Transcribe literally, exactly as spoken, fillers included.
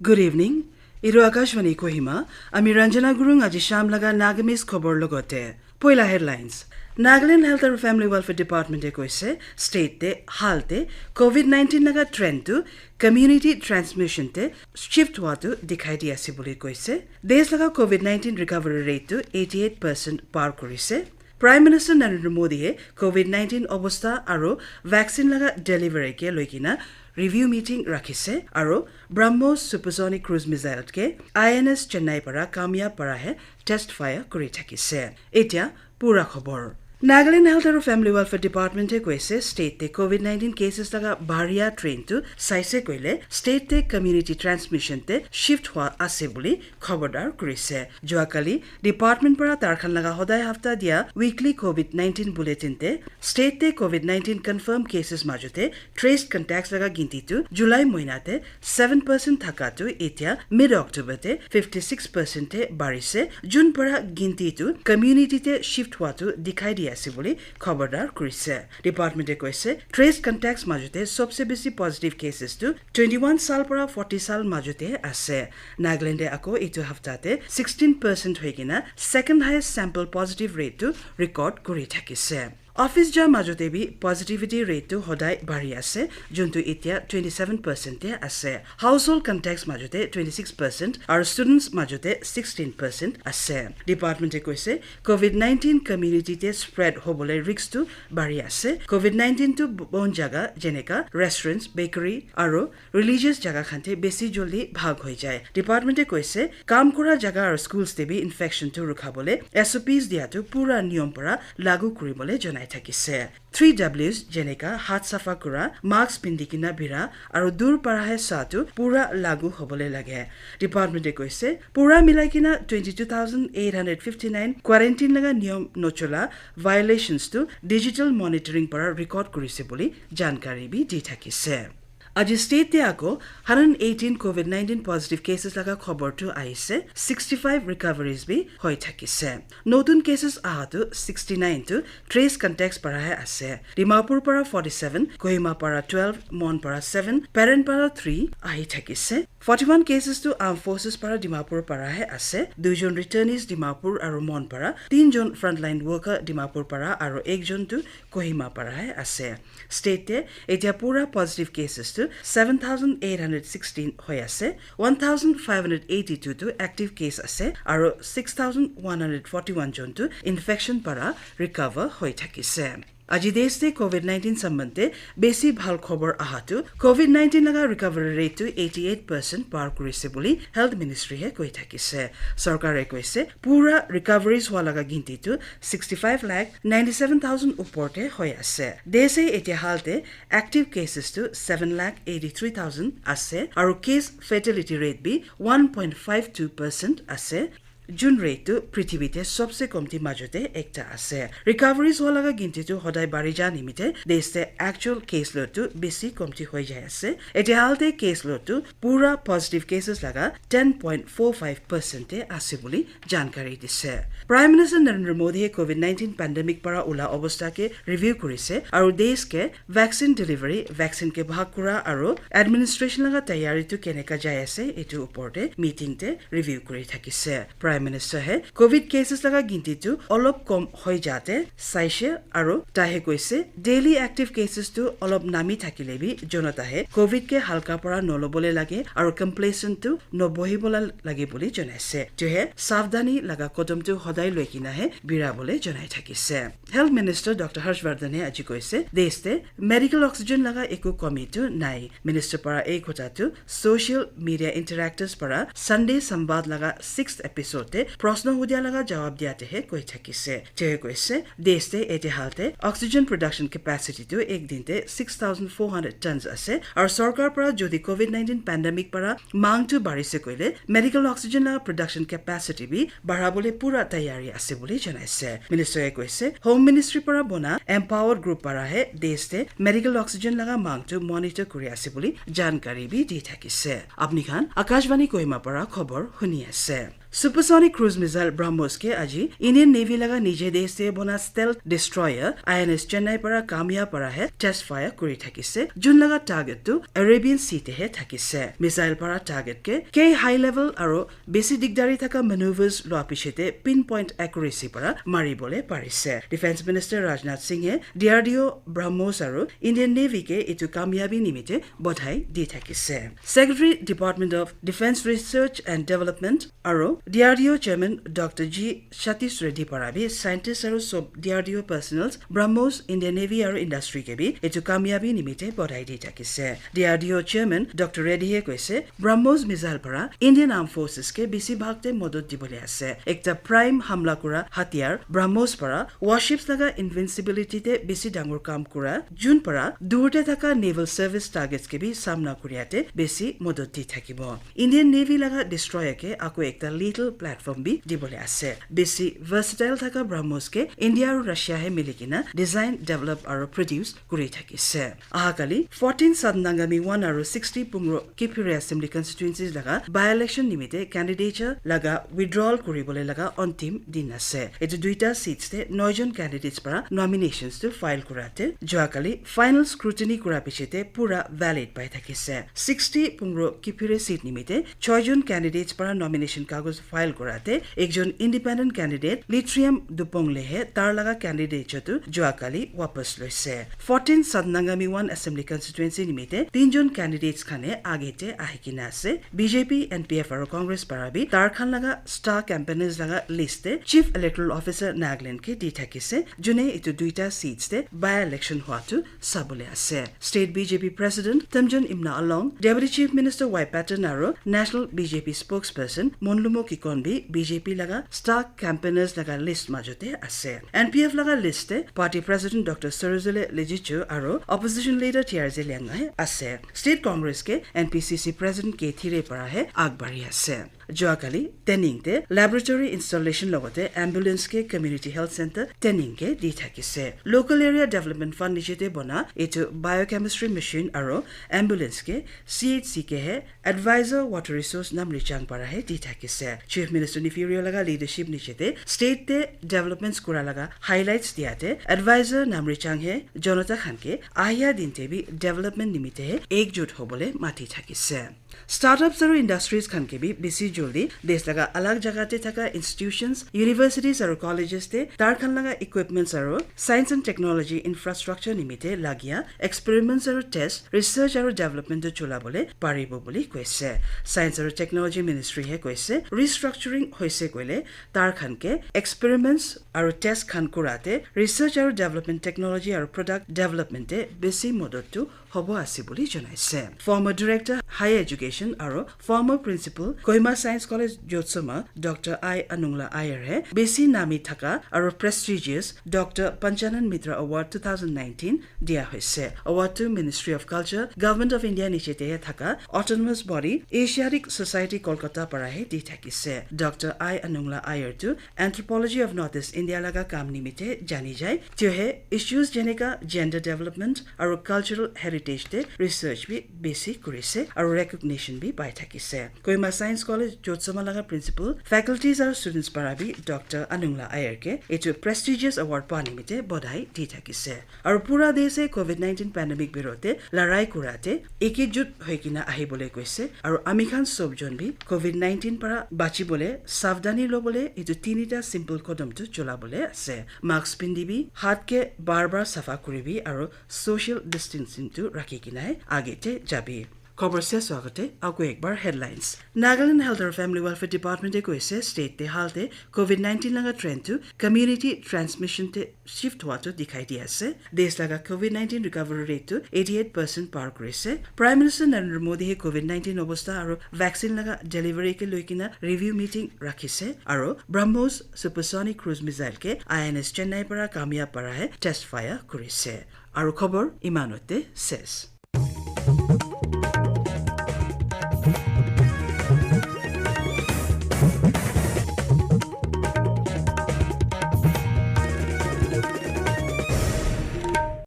Good evening. Iru Akashvani Kohima, ami Ranjana Gurung aji sham laga Nagamese khobor logote. Poila headlines. Nagaland Health aru Family Welfare Department e koise, state te hal te covid nineteen laga trend tu community transmission te shift hua tu dikhai di ase bole koise. Desh laga covid nineteen recovery rate tu eighty eight percent par korise. Prime Minister Narendra Modi he covid nineteen obostha aru vaccine laga delivery ke loi kena review meeting rakhise aru Brahmos supersonic cruise missile ke I N S Chennai para Kamyab para he test fire kuri thakise. Etia pura khobor. Nagaland Health aru Family Welfare Department e koise state te covid nineteen cases laga baria trend tu saise koile state te community transmission te shift hua ase bole khobordar kurise. Jua kali department para tarkhan laga hodai hafta dia weekly covid nineteen bulletin te state te covid nineteen confirm cases majote traced contacts laga ginti tu July moina te seven percent thaka tu etia mid October te fifty six percent te barise. June para ginti tu community te shift hua tu dikhai di ase bole khobordar kurise. Department e koise traced contacts majote sobse besi positive cases tu twenty one sal para forty sal majote ase. Nagaland e ako etu hafta te sixteen percent hoi kena second highest sample positive rate tu record kuri thakise. Office ja majote bi positivity rate tu hodai bari ase, juntu etia twenty seven percent te ase. Household contacts majote twenty six percent aru students majote sixteen percent ase. Department e koise covid nineteen community te spread hobole risk tu bari ase. Covid nineteen tu bon jaga jeneka restaurants, bakery aru religious jaga khan te besi joldi bhag hoi jai. Department e koise kam kura jaga aru schools te bi infection tu rukha bole S O Ps dia tu pura niyom para lagu kuri bole janai thakise. Three Ws jeneka hat safa kura, mask pindi kena bira aru dur para he sa tu pura lagu hobole lage. Department e koise pura milai kena twenty two thousand eight hundred fifty nine quarantine laga niyom nochola violations tu digital monitoring para record kurise bole jankari bi di thakise. Aji state te ako hundred eighteen covid nineteen positive cases laga khobor tu ahise, sixty five recoveries bi hoi thakise. Notun cases aha tu sixty nine tu trace contacts para he ase. Dimapur para forty seven, Kohima para twelve, Mon para seven, Peren para three ahi thakise. Forty one cases tu armed forces para Dimapur para he ase. Duijon returnees Dimapur aru Mon para, tinjon frontline worker Dimapur para aru ekjon tu Kohima para he ase. State te etia pura positive cases tu seven thousand eight hundred sixteen hoi ase, one thousand five hundred eighty two tu active case ase aru six thousand one hundred forty one jon tu infection para recover hoi thakise. Aji desh te covid nineteen samband te besi bhal khobor aha tu covid nineteen laga recovery rate tu eighty eight percent par kurise bole health ministry he koi thakise. Sorkar e koise pura recoveries hua laga ginti tu sixty five lakh ninety seven thousand upor te hoi ase. Desh e etia hal te active cases tu seven lakh eighty three thousand ase aru case fatality rate bi one point five two percent ase. Jun rate tu prithibi te sobse komti majote ekta ase. Recoveries hua laga ginti tu hodai bari ja nimite desh te actual case load tu besi komti hoi jai ase. Etia hal te case load tu pura positive cases laga ten point four five percent te ase bole jankari dise. Prime Minister Narendra Modi he covid nineteen pandemic para ula obostha ke review kurise aru desh ke vaccine delivery, vaccine ke bhag kura aru administration laga tayari tu keneka jai ase, etu upor te meeting te review kuri thakise. Prime Minister he covid cases laga ginti tu olop kom hoi jate saise aru tahe koise daily active cases tu olop nami thakile bi jonata he covid ke halka para nolobole lage aru complacent tu nobohibola lage bole janaise. Tuhe savdhani laga kodom tu hodai loi kena he bira bole janai thakise. Health Minister Doctor Harsh Vardhan e aji koise, desh te medical oxygen laga eku komi tu nai. Minister para ei kotha tu social media interactors para Sunday Samvad laga sixth episode te proshno hudia laga jawab dia te he koi thakise. Te koise, desh te etia hal te oxygen production capacity tu ek din te six thousand four hundred tons ase. Aru sorkar para jodi covid nineteen pandemic para mang tu barise koile medical oxygen laga production capacity bi barabole pura tayari ase bole janaise. Minister e koise, Home Ministry para bona empowered group para he desh te medical oxygen laga mang tu monitor kuri ase bole jankari bi di thakise. Apni khan Akashvani Kohima para khobor huni ase. Supersonic cruise missile BrahMos ke aji Indian Navy laga nije desh te bona stealth destroyer I N S Chennai para Kamya para he test fire kuri thakise, jun laga target tu Arabian Sea te he thakise. Missile para target ke kei high level aro besi digdari thaka maneuvers lua piche te pinpoint accuracy para mari bole parise. Defense Minister Rajnath Singh he D R D O, BrahMos aro Indian Navy ke etu kamyabi nimite bodhai di thakise. Secretary, Department of Defense Research and Development aro D R D O Chairman Doctor G Satish Reddy para bi scientist aro sob D R D O personnels, BrahMos, Indian Navy aro industry ke bi etu kamyabi nimite bodhai di thakise. D R D O Chairman Doctor Reddy he koise, BrahMos missile para Indian Armed Forces ke besi bhag te modot dibole ase. Ekta prime hamla kura hatiyar BrahMos para warships laga invincibility te besi dangor kam kura, jun para dur te thaka naval service targets ke bi samna kuriate besi modot di thakibo. Indian Navy laga destroyer ke ako ekta lethal platform bi dibole ase. Besi versatile thaka BrahMos ke India aru Russia he mili kena design, develop aru produce kuri thakise. Aha kali fourteen Sadnangami one aru sixty Pungro Kiphire Assembly Constituencies laga by-election nimite candidature laga withdrawal kuri bole laga antim din ase. Etu duita seats te noijon candidates para nominations tu file kurate jua kali final scrutiny kura piche te pura valid pai thakise. Sixty Pungro Kiphire seat nimite choijon candidates para nomination kagos file kurate ekjon independent candidate Litriam Dupong lehe tar laga candidature tu jua kali wapas loise. Fourteen Sadnangami one Assembly Constituency nimite tinjon candidates khane age te ahi kena ase. B J P, N P F aru Congress para bi tar khan laga star campaigners laga list te Chief Electoral Officer Nagaland ke di thakise, june etu duita seats te by-election hua tu sabole ase. State B J P President Temjen Imna Along, Deputy Chief Minister Y Patton aru National B J P spokesperson Monlumo Kikon bi B J P laga star campaigners laga list majote ase. N P F laga list te party president Doctor Sarojele Lejichu aru opposition leader T R Zeliang hai ase. State Congress ke N P C C president K Thire para he agbari ase. Jua kali Tening te laboratory installation logote ambulance ke community health center Tening ke di thakise. Local area development fund niche te bona etu biochemistry machine aru ambulance ke C H C ke he advisor water resource Namrichang para he di thakise. Chief Minister Neiphiu Rio laga leadership niche te state te developments kura laga highlights diate advisor Namrichang he jonata khan ke ahia din te bi development nimite he ekjut hobole mati thakise. Startups aru industries khan ke bi bisi joldi desh laga alag jaga te thaka institutions, universities aru colleges te tar khan laga equipments aru science and technology infrastructure nimite lagia experiments aru test, research aru development tu chola bole paribo bole koise. Science aru Technology Ministry he koise restructuring hoise koile tar khan ke experiments aru test khan kurate research aru development, technology aru product development te bisi modot tu hobo ase bole janaise. Former Director Higher Education aru former Principal Kohima Science College Jotsoma Doctor I Anungla Iyer he bisi nami thaka aru prestigious Doctor Panchanan Mitra Award two thousand nineteen dia hoise. Award tu Ministry of Culture, Government of India niche te thaka Autonomous Body Asiatic Society Kolkata para he di thakise. Doctor I Anungla Iyer tu Anthropology of Northeast India laga kam nimite jani jai. Tio he issues jeneka gender development aru cultural heritage te research bi bisi kurise aru recognition bi pai thakise. Kohima Science College Jotsoma laga principal, faculties aru students para bi Doctor Anungla Iyer ke etu prestigious award pa nimite bodhai di thakise. Aru pura desh he covid nineteen pandemic birote larai kurate ekjut hoi kena ahi bole koise. Aru ami khan sob jon bi covid nineteen para bachi bole savdani lo bole etu tinita simple kodom tu chola bole ase. Mask pindi bi, hath ke bar bar safa kuri bi aru social distancing tu rakhi kena he age te jabi. Khobor ses hua agate aku ek bar headlines. Nagaland Health and Family Welfare Department e koise state te hal te covid nineteen laga trend tu community transmission te shift hua tu dikhai di ase. Desh laga covid nineteen recovery rate tu eighty eight percent par kurise. Prime Minister Narendra Modi he covid nineteen obostha aru vaccine laga delivery ke loi kena review meeting rakhise. Aru BrahMos supersonic cruise missile ke I N S Chennai para Kamya para he test fire kurise. Aru khobor imanote ses.